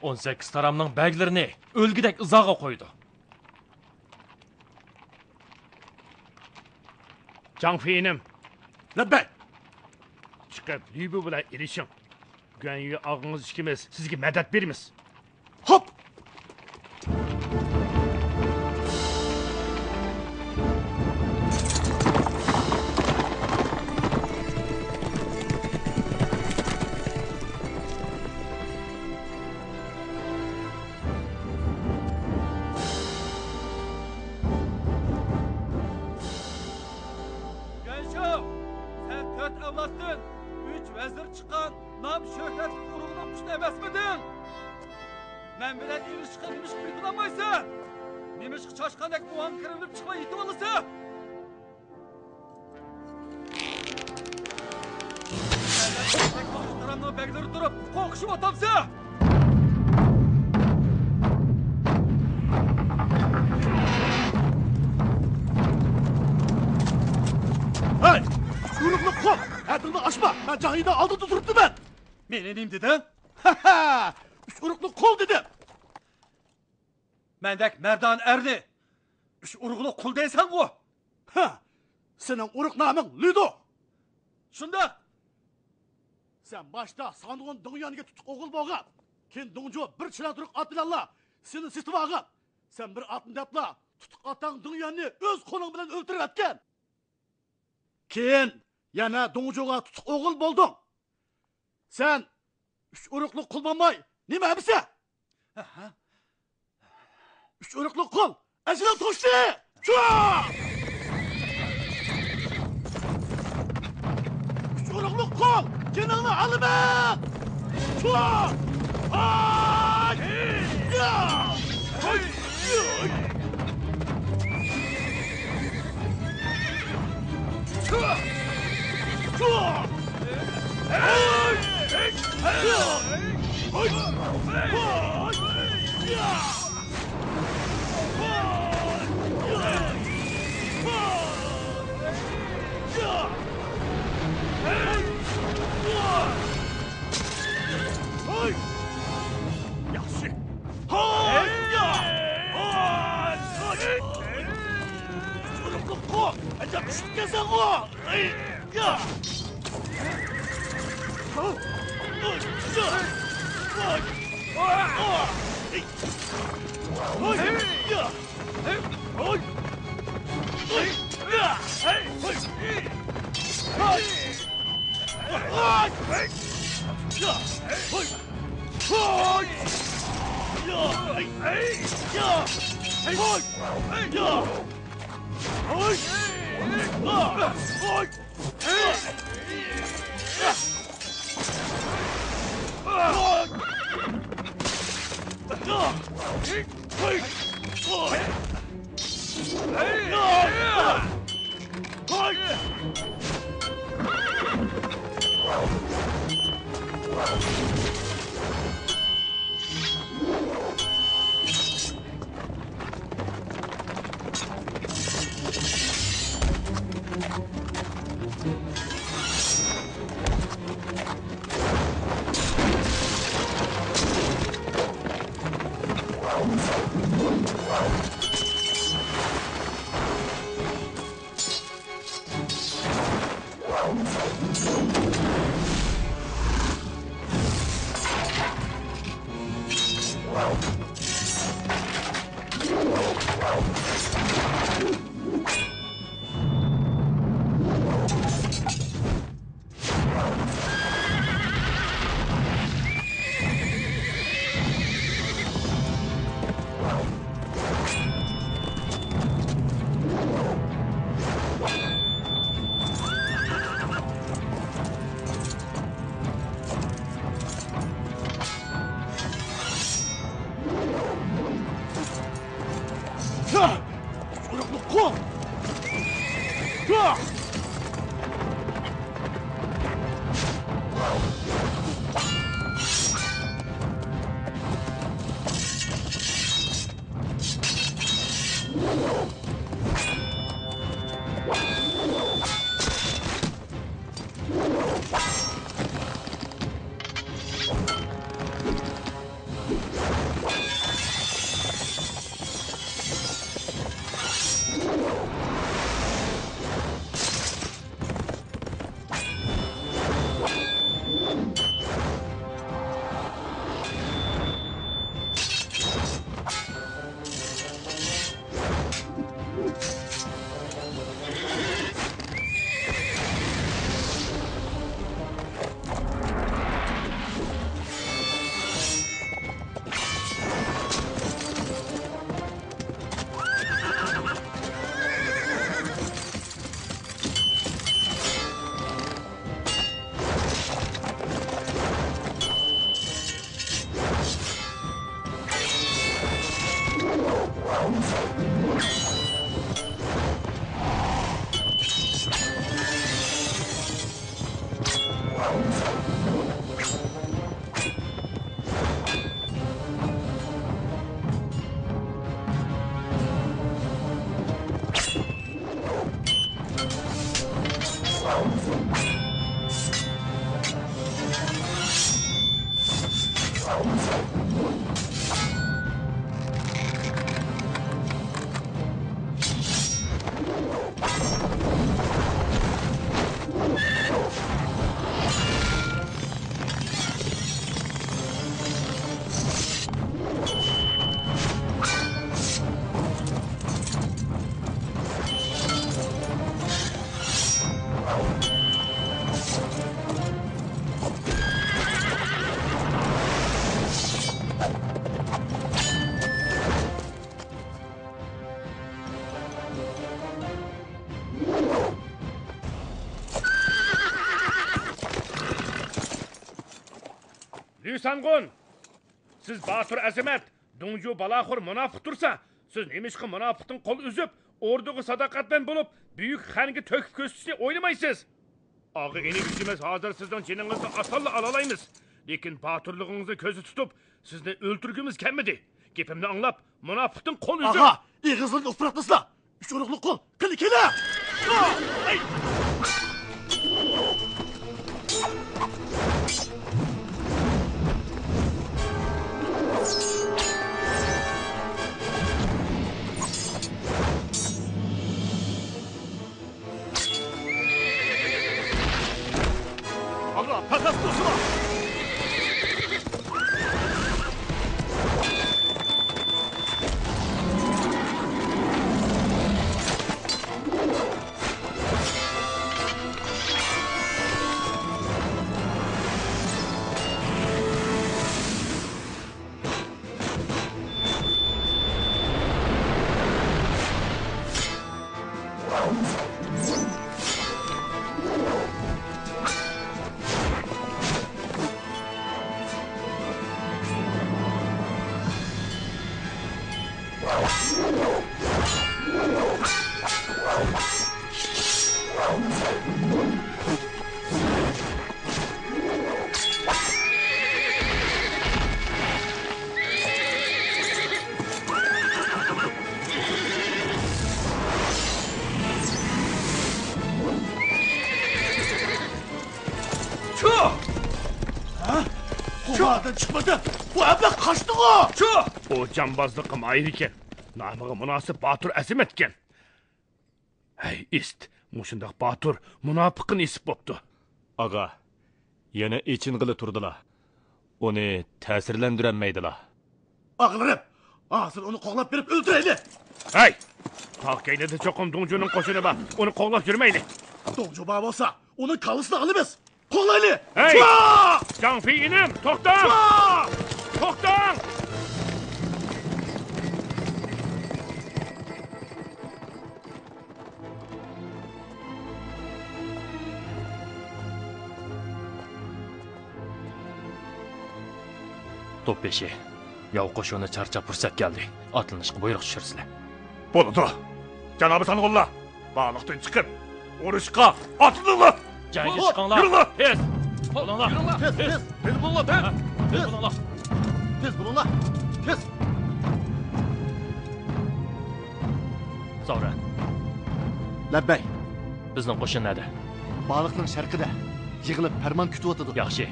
ئون سەككىز تارامنىڭ بەگلىرىنى ئۆلگۈدەك ئىزاغا قويىدۇ. جاڭفېي ئىنىم. لەببەي! چىقىپ، لۈبو بىلەن ئېلىشىڭ. گۇەنيۈ ئاغىڭىز ئىككىمىز سىزگە مەدەت بېرىمىز. خوپ! يۈەنشاۋ، سەن تۆت ئەۋلادتىن ئۈچ ۋەزىر چىققان نام شۆھرەتلىك ئۇرۇقنىڭ قۇشى ئەمەسمىدىڭ؟ مەن بىلەن ئېلىشىشقا نېمىشقا پېتىنالمايسەن؟ نېمىشقا چاشقاندەك ئۇۋاڭغا كىرىۋېلىپ چىقماي يېتىۋالىسەن؟ ئەرلەر ئوتتەك ۋاقىت تارامنىڭ بەگلىرى تۇرۇپ قورقۇشۇۋاتامسەن؟ ھەي! ئۇرۇقنى قۇل! ھەددىڭنى ئاشما! مەن جاھىدە ئالدىدا تۇرۇپتىمەن! مېنى نېمە دېدىڭ؟ ھە-ھە! ئۈچ ئۇرۇقنى قۇل دېدىم! مەندەك مەردانە ئەرنى ئۈچ ئۇرۇقنى قۇل دەيسەنغۇ؟ ھە! سېنىڭ ئۇرۇق نامىڭ لۈدو! شۇنداق! سەن باشتا ساندۇغۇن دۇڭيۈەنگە تۇتۇق ئوغۇل بولغان. كېيىن دۇڭجۇ بىر چىلان تۇرۇق ئات بىلەنلا سېنى سېتىۋالغان. سەن بىر ئاتنى دەپلا تۇتۇق ئاتاڭ دۇڭيۈەننى ئۆز قولۇڭ بىلەن ئۆلتۈرۈۋەتكەن. كېيىن يەنە دۇڭجۇغا تۇتۇق ئوغۇل بولدۇڭ. سەن ئۈچ ئۇرۇقلۇق قۇل ماماي، نېمە ھەمىسە؟ ئۈچ ئۇرۇقلۇق قۇل، ئەجىلىڭ توشتى! چۇ! ئۈچ ئۇرۇقلۇق قۇل، جېنىڭنى ئالىمەن! چۇ! ئاي! يا! ھاي! يا! چۇ! چۇ! ياخشى. ئەجەب چۈشۈپ كەلسەڭغۇ. سانغۇن! سىز باتۇر ئەزىمەت، دۇڭجۇ بالاخور مۇناپىق تۇرسا، سىز نېمىشقا مۇناپىقتىن قول ئۈزۈپ، ئوردىغا ساداقەتمەن بولۇپ، بۈيۈك خەنگە تۆھپە كۆرسىتىشنى ئويلىمايسىز؟ ئاغا ئىنى ئۈچىمىز ھازىر سىزنىڭ جېنىڭىزنى ئاسانلا ئالالايمىز. لېكىن باتۇرلۇقىڭىزنى كۆزدە تۇتۇپ، سىزنى ئۆلتۈرگۈمىز كەلمىدى. گېپىمنى ئاڭلاپ، مۇناپىقتىن قول ئۈزۈڭ! ئاغا، ئېغىزلىرىنى ئۇپراتمىسىلا! ئۈچ ئۇرۇقلۇق قول، قېنى كېلە! ئاغا، پەقەت تۇرسىلا! چۇ! ھە؟ قوماردىن چىقمىدى. بۇ ئەبلەخ قاچتىغۇ! چۇ! ئۇ جامبازلىققا ماھىر ئىكەن. نامىغا مۇناسىپ باتۇر ئەزىمەتكەن. ھەي، ئىست، مۇشۇنداق باتۇر مۇناپىققا نېسىپ بوپتۇ. ئاغا، يەنە ئېچىنغىلى تۇردىلا. ئۇنى تەسىرلەندۈرەلمەيدىلا. ئاغىلىرىم، ھازىر ئۇنى قوغلاپ بېرىپ ئۆلتۈرەيلى. ھەي! تاغ كەينىدە چوقۇم دۇڭجۇنىڭ قوشۇنى بار. ئۇنى قوغلاپ يۈرمەيلى. دۇڭجۇ بار بولسا، ئۇنىڭ كاللىسىنى ئالىمىز. قوغلايلى! ھەي! چۇا! جاڭفېي ئىنىم، توختاڭ! چۇا! توختاڭ! توپبېشى، ياۋ قوشۇنى چارچاپ پۇرسەت كەلدى. ئاتلىنىشقا بۇيرۇق چۈشۈرسىلە. بولىدۇ. جانابى سانغۇنلار، بارلىقتىن چىقىپ، ئۇرۇشقا ئاتلىنىڭلار! جەڭگە چىقىڭلار! يۈرۈڭلار! تېز! بولۇڭلار! يۈرۈڭلار! تېز، تېز! تېز بولۇڭلار، تېز! تېز بولۇڭلار! تېز بولۇڭلار! تېز! ساۋرەن. لەببەي. بىزنىڭ قوشۇن نەدە؟ بالىقنىڭ شەرقىدە. يىغىلىپ پەرمان كۈتۈۋاتىدۇ. ياخشى.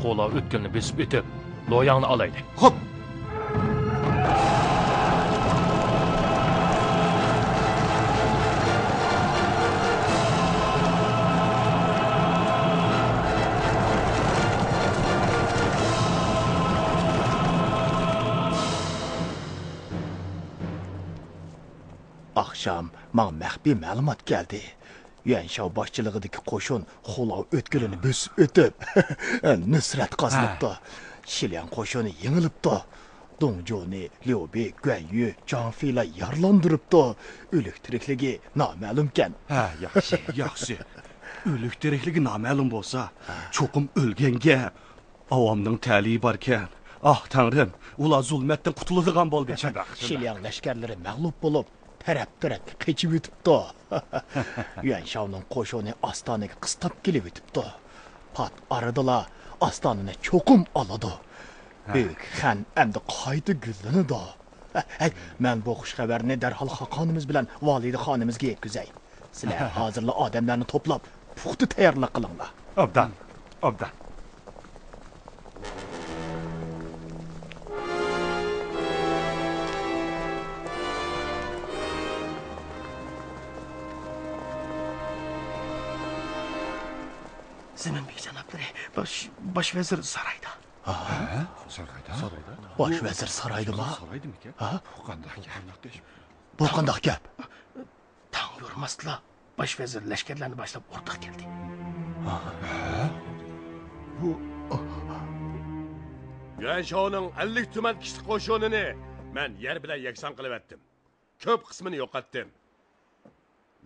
خۇلاۋ ئۆتكىلىنى بۆسۈپ ئۆتۈپ، لوياڭنى ئالايلى. خوپ! ئاخشام ماڭا مەخپىي مەلۇمات كەلدى. يۈەنشاۋ باشچىلىقىدىكى قوشۇن خۇلاۋ ئۆتكىلىنى بۆسۈپ ئۆتۈپ، نۇسرەت قازىنىپتۇ. ھە. شىلياڭ قوشۇنى يېڭىلىپتۇ. دۇڭجۇنى ليۇبى، گۇەنيۈ، جاڭفېيلار يارىلاندۇرۇپتۇ. ئۆلۈك تىرىكلىكى نامەلۇمكەن. ھە، ياخشى، ياخشى. ئۆلۈك تىرىكلىكى نامەلۇم بولسا، ھە، چوقۇم ئۆلگەن گەپ. ئاۋامنىڭ تەلىيى باركەن. ئاھ، تەڭرىم، ئۇلار زۇلمەتتىن قۇتۇلىدىغان بولدى. شۇنداق، شۇنداق. شىلياڭ لەشكەرلىرى مەغلۇپ بولۇپ، تەرەپ-تەرەپكە قېچىۋېتىپتۇ. يۈەنشاۋنىڭ قوشۇنى ئاستانىگە قىستاپ كېلىۋېتىپتۇ. پات ئارىدىلا ئاستانىنى چوقۇم ئالىدۇ. ھە. بۈيۈك خەن ئەمدى قايتا گۈللىنىدۇ. ھەي، مەن بۇ خۇش خەۋەرنى دەرھال خاقانىمىز بىلەن ۋالىدە خانىمىزغا يەتكۈزەي. سىلەر ھازىرلا ئادەملەرنى توپلاپ، پۇختا تەييارلىق قىلىڭلار. ئوبدان، ئوبدان. زېمىن بېگ جانابلىرى، باش، باش ۋەزىر سارايدا. ھە؟ سارايدا؟ سارايدا؟ باش ۋەزىر سارايدىما؟ سارايدىمىكەن؟ ھە؟ بۇ قانداق گەپ؟ بۇ قانداق گەپ؟ تاڭ يورۇماستىلا، باش ۋەزىر لەشكەرلەرنى باشلاپ ئوردىغا كەلدى. ھە؟ بۇ يۈەنشاۋنىڭ ئەللىك تۈمەن كىشىلىك قوشۇنىنى مەن يەر بىلەن يەكسان قىلىۋەتتىم. كۆپ قىسمىنى يوقاتتىم.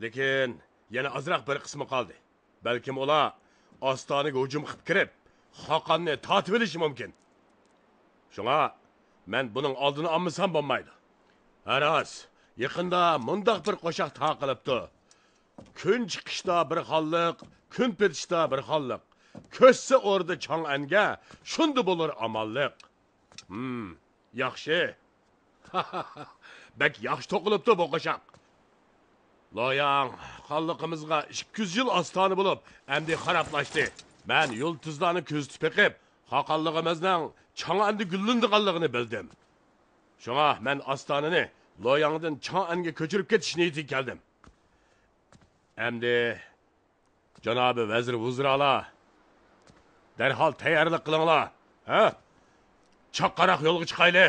لېكىن يەنە ئازراق بىر قىسمى قالدى. بەلكىم ئۇلار ئاستانىگە ھۇجۇم قىلىپ كىرىپ، خاقاننى تارتىۋېلىشى مۇمكىن. شۇڭا مەن بۇنىڭ ئالدىنى ئالمىسام بولمايدۇ. ھە راست، يېقىندا مۇنداق بىر قوشاق تارقىلىپتۇ. كۈن چىقىشتا بىر خانلىق، كۈن پېتىشتا بىىر خانلىق. كۆچسە ئوردا چاڭئەنگە، شۇندا بولۇر ئامانلىق. ھىم، ياخشى. بەك ياخشى توقۇلۇپتۇ بۇ قوشاق. لوياڭ خانلىقىمىزغا ئىككى يۈز يىل ئاستانە بولۇپ، ئەمدى خارابلاشتى. مەن يۇلتۇزلارنى كۆزىتىپ بېقىپ، خاقانلىقىمىزنىڭ چاڭئەندە گۈللىنىدىغانلىقىنى بىلدىم. شۇڭا مەن ئاستانىنى لوياڭدىن چاڭئەنگە كۆچۈرۈپ كېتىش نىيىتىگە كەلدىم. ئەمدى جانابىي ۋەزىر ۋۇزرالار، دەرھال تەييارلىق قىلىڭلار، ھە؟ چاققانراق يولغا چىقايلى.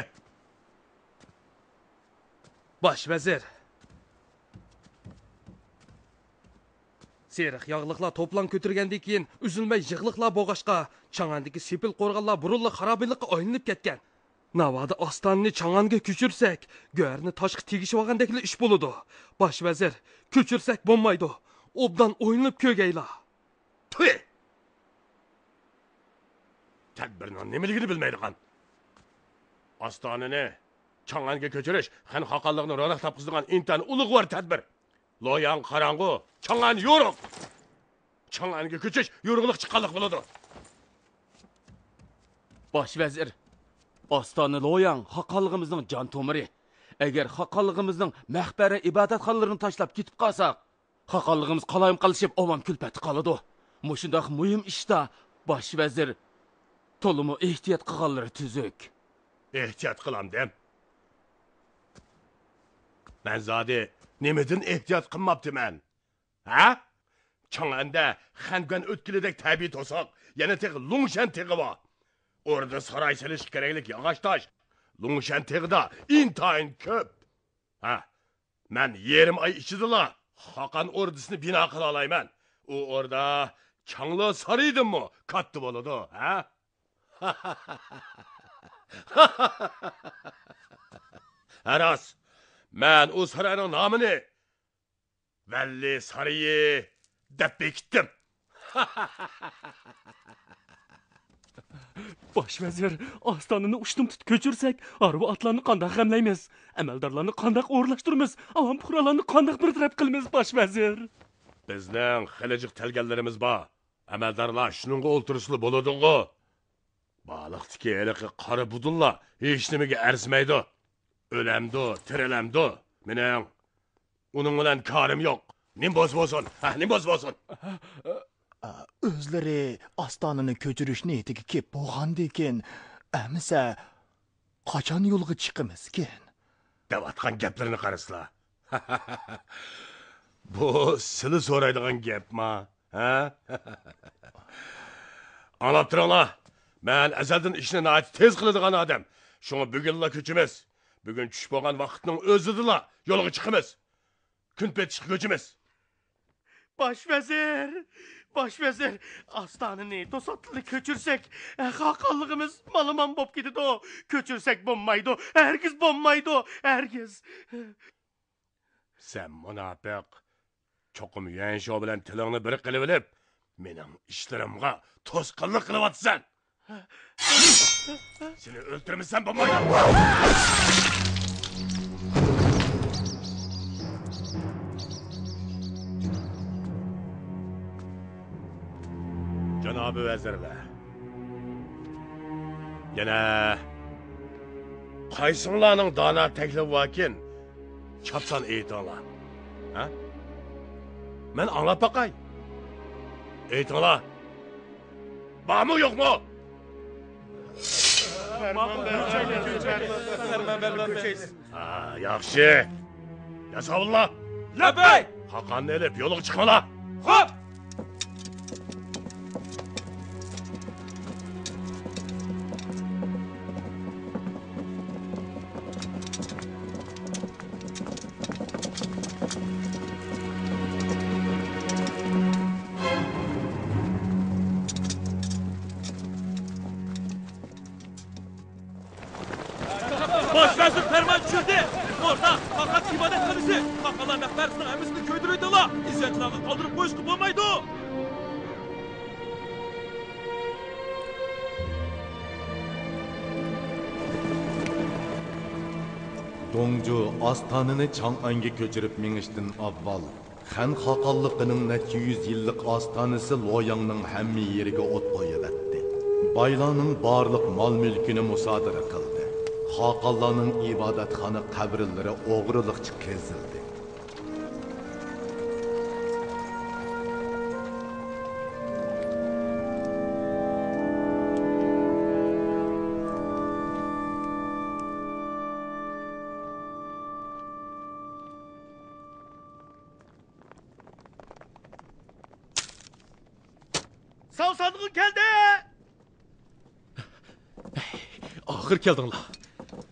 باش ۋەزىر. سېرىق ياغلىقلار توپىلاڭ كۆتۈرگەندىن كېيىن، ئۈزۈلمەي يىغلىقلار بولغاچقا، چاڭئەندىكى سېپىل قورغانلار بۇرۇنلا خارابىلىققا ئايلىنىپ كەتكەن. ناۋادا ئاستانىنى چاڭئەنگە كۆچۈرسەك، گۆھەرنى تاشقا تېگىشىۋالغاندەكلا ئىش بولىدۇ. باش ۋەزىر، كۆچۈرسەك بولمايدۇ. ئوبدان ئويلىنىپ كۆرگەيلا. تۇي! تەدبىرنىڭ نېمىلىكىنى بىلمەيدىغان. ئاستانىنى چاڭئەنگە كۆچۈرۈش خەن خاقانلىقىنى روناق تاپقۇزىدىغان ئىنتايىن ئۇلۇغۋار تەدبىر. لوياڭ قاراڭغۇ، چاڭئەن يورۇق. چاڭئەنگە كۆچۈش يورۇقلۇق چىققانلىق بولىدۇ. باش ۋەزىر، ئاستانە لوياڭ خاقانلىقىمىزنىڭ جان تومۇرى. ئەگەر خاقانلىقىمىزنىڭ مەقبەرە ئىبادەتخانىلىرىنى تاشلاپ كېتىپ قالساق، خاقانلىقىمىز قالايمىقانلىشىپ، ئاۋام كۈلپەتتە قالىدۇ. مۇشۇنداق مۇھىم ئىشتا باش ۋەزىر تولىمۇ ئېھتىيات قىلغانلىرى تۈزۈك. ئېھتىيات قىلامدىم؟ مەن زادى نېمىدىن ئېھتىيات قىلماپتىمەن؟ ھە؟ چاڭئەندە خەنگۈەن ئۆتكىلىدەك تەبىئىي توساق، يەنە تېخى لۇڭشەن تېغى بار. ئوردا ساراي سېلىشقا كېرەكلىك ياغاچ تاش لۇڭشەن تېغىدا ئىنتايىن كۆپ. ھە، مەن يېرىم ئاي ئىچىدىلا خاقان ئوردىسىنى بىنا قىلالايمەن. ئۇ ئوردا چاڭلى سارىيىدىنمۇ كاتتا بولىدۇ، ھە؟ ھە راست، مەن ئۇ ساراينىڭ نامىنى ۋەللى سارىيى دەپ بېكىتتىم. باش ۋەزىر، ئاستانىنى ئۇشتۇمتۇت كۆچۈرسەك، ھارۋا ئاتلارنى قانداق غەملەيمىز؟ ئەمەلدارلارنى قانداق ئورۇنلاشتۇرىمىز؟ ئاۋام پۇقرالارنى قانداق بىر تەرەپ قىلىمىز، باش ۋەزىر؟ بىزنىڭ خېلى جىق تەلگەنلىرىمىز بار. ئەمەلدارلار شۇنىڭغا ئولتۇرسىلا بولىدىغۇ. بالىقتىكى ھېلىقى قارا بۇدۇللا ھېچنېمىگە ئەرزىمەيدۇ. ئۆلەمدۇ، تىرىلەمدۇ، مېنىڭ ئۇنىڭ بىلەن كارىم يوق. نېمە بولسا بولسۇن، ھە، نېمە بولسا بولسۇن. ئۆزلىرى ئاستانىنى كۆچۈرۈش نىيىتىگە كېلىپ بولغاندىكىن، ئەمىسە قاچان يولغا چىقىمىزكىن؟ دەۋاتقان گەپلىرىنى قارىسىلا. بۇ سىلى سورايدىغان گەپما، ھە؟ ئاڭلاپ تۇرۇڭلار، مەن ئەزەلدىن ئىشنى ناھايىتى تېز قىلىدىغان ئادەم. شۇڭا بۈگۈنلا كۆچىمىز. بۈگۈن چۈش بولغان ۋاقىتنىڭ ئۆزىدىلا يولغا چىقىمىز. كۈن پېتىشقا كۆچىمىز. باش ۋەزىر، باش ۋەزىر، ئاستانىنى توساتتىنلا كۆچۈرسەك، خاقانلىقىمىز مالىمان بولۇپ كېتىدۇ. كۆچۈرسەك بولمايدۇ، ھەرگىز بولمايدۇ، ھەرگىز. سەن مۇناپىق! چوقۇم يۈەنشو بىلەن تىلىڭنى بىر قىلىۋېلىپ، مېنىڭ ئىشلىرىمغا توسقۇنلۇق قىلىۋاتىسەن! سېنى ئۆلتۈرمىسەم بولمايدۇ! جانابىي ۋەزىرلەر! يەنە قايسىڭلارنىڭ دانا تەكلىپى باركىن، چاپسان ئېيتىڭلار. ھە؟ مەن ئاڭلاپ باقاي. ئېيتىڭلار. بارمۇ، يوقمۇ؟ پەرمان بەرمەي كۆچەيسىز. ھا، ياخشى. ياساۋۇللار! لەببەي! خاقاننى ئېلىپ يولغا چىقىڭلار! خوپ! باش ۋەزىر پەرمان چۈشۈردى. ئوردا، خاقان ئىبادەتخانىسى، خاقانلار مەقبەرىسىنىڭ ھەممىسىنى كۆيدۈرۈۋېتىڭلار. ئىززەتلەرنى قالدۇرۇپ قويۇشقا بولمايدۇ. دۇڭجۇ ئاستانىنى چاڭئەنگە كۆچۈرۈپ مېڭىشتىن ئاۋۋال، خەن خاقانلىقىنىڭ نەچچە يۈز يىللىق ئاستانىسى لوياڭنىڭ ھەممە يېرىگە ئوت قويۇۋەتتى. بايلارنىڭ بارلىق مال-مۈلكىنى مۇسادىرە قىلدى. خاقانلارنىڭ ئىبادەتخانا قەبرىلىرى ئوغرىلىقچە قېزىلدى. ساۋسانغۇ كەلدى! ئاخىر كەلدىڭلار.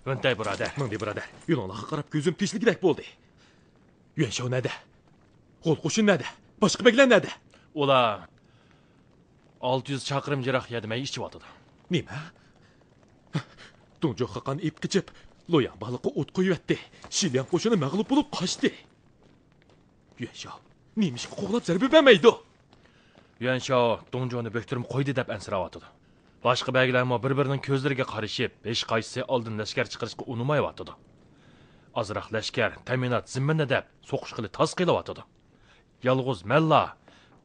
ۋېنتەي بۇرادەر. مىڭدى بۇرادەر، يولۇڭلارغا قاراپ كۆزۈم تېشىلگۈدەك بولدى. يۈەنشاۋ نەدە؟ غول قوشۇن نەدە؟ باشقا بەگلەر نەدە؟ ئۇلار ئالتە يۈز چاقىرىم يىراق يەردە مەي ئىچىۋاتىدۇ. نېمە؟ دۇڭجۇ خاقان ئېپ قېچىپ، لوياڭ بارلىققا ئوت قويۇۋەتتى. شىلياڭ قوشۇنى مەغلۇپ بولۇپ قاچتى. يۈەنشاۋ نېمىشقا قوغلاپ زەربە بەرمەيدۇ؟ يۈەنشاۋ دۇڭجۇنى بۆكتۈرمە قويدى دەپ ئەنسىرەۋاتىدۇ. باشقا بەگلەرمۇ بىر-بىرىنىڭ كۆزلىرىگە قارىشىپ، ھېچقايسىسى ئالدىن لەشكەر چىقىرىشقا ئۇنىمايۋاتىدۇ. ئازراق لەشكەر، تەمىنات زىممىنى دەپ، سوقۇشقىلى تاس قېلىۋاتىدۇ. يالغۇز مەنلا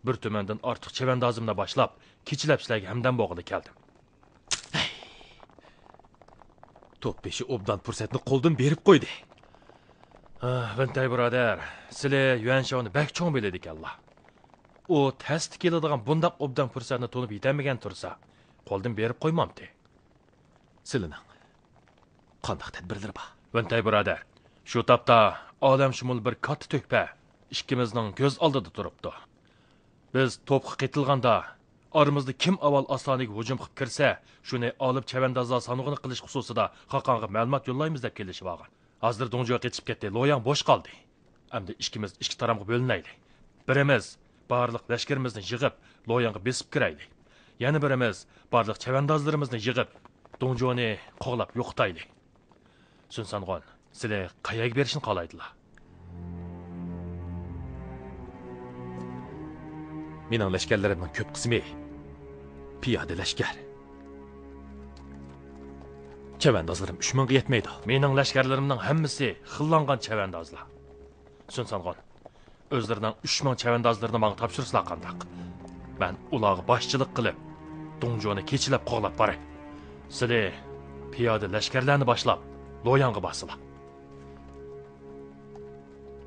بىر تۈمەندىن ئارتۇق چەۋەندازىمنى باشلاپ، كېچىلەپ سىلەرگە ھەمدەم بولغىلى كەلدىم. توپبېشى ئوبدان پۇرسەتنى قولدىن بېرىپ قويدى. ھە، ۋېنتەي بۇرادەر، سىلى يۈەنشاۋنى بەك چوڭ بىلىدىكەنلا. ئۇ تەستە كېلىدىغان بۇنداق ئوبدان پۇرسەتنى تونۇپ يېتەلمىگەن تۇرسا، قولدىن بېرىپ قويمامتى. سىلىنىڭ قانداق تەدبىرلىرى بار؟ ۋېنتەي بۇرادەر، شۇ تاپتا ئالەمشۇمۇل بىر كاتتا تۆھپە ئىككىمىزنىڭ كۆز ئالدىدا تۇرۇپتۇ. بىز توپقا قېتىلغاندا، ئارىمىزدا كىم ئاۋۋال ئاستانىگە ھۇجۇم قىلىپ كىرسە، شۇنى ئالىپ چەۋەندازلار سانىقىنى قىلىش خۇسۇسىدا خاقانغا مەلۇمات يوللايمىز دەپ كېلىشىۋالغان. ھازىر دۇڭجۇ قېچىپ كەتتى، لوياڭ بوش قالدى. ئەمدى ئىككىمىز ئىككى تارامغا بۆلۈنەيلى. بىرىمىز بارلىق لەشكىرىمىزنى يىغىپ، لوياڭغا بېسىپ كىرەيلى. يەنە بىرىمىز بارلىق چەۋەندازلىرىمىزنى يىغىپ، دۇڭجۇنى قوغلاپ يوقىتايلى. سۈن سانغۇن، سىلى قەيەرگە بېرىشنى خالايدىلا؟ مېنىڭ لەشكەرلىرىمنىڭ كۆپ قىسمى پىيادە لەشكەر. چەۋەندازلىرىم ئۈچ مىڭغا يەتمەيدۇ. مېنىڭ لەشكەرلىرىمنىڭ ھەممىسى خىللانغان چەۋەندازلار. سۈن سانغۇن، ئۆزلىرىنىڭ ئۈچ مىڭ چەۋەندازلىرىنى ماڭا تاپشۇرسىلا قانداق؟ مەن ئۇلارغا باشچىلىق قىلىپ، دۇڭجۇنى كېچىلەپ قوغلاپ باراي. سىلى پىيادە لەشكەرلەرنى باشلاپ، لوياڭغا بارسىلا.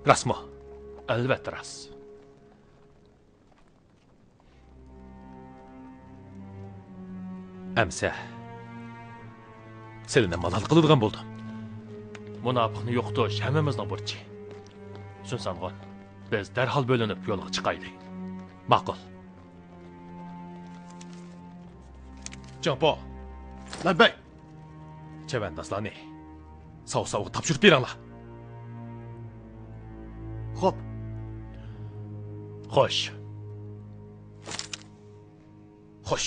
راستمۇ؟ ئەلۋەتتە راست. ئەمسە سىلىنى مالال قىلىدىغان بولدۇم. مۇناپىقنى يوقىتىش ھەممىمىزنىڭ بۇرچى. سۈن سانغۇن، بىز دەرھال بۆلۈنۈپ يولغا چىقايلى. ماقۇل. جاڭپو. لەببەي. چەۋەندازلارنى ساۋ-ساۋغا تاپشۇرۇپ بېرىڭلار. خوپ. خوش. خوش.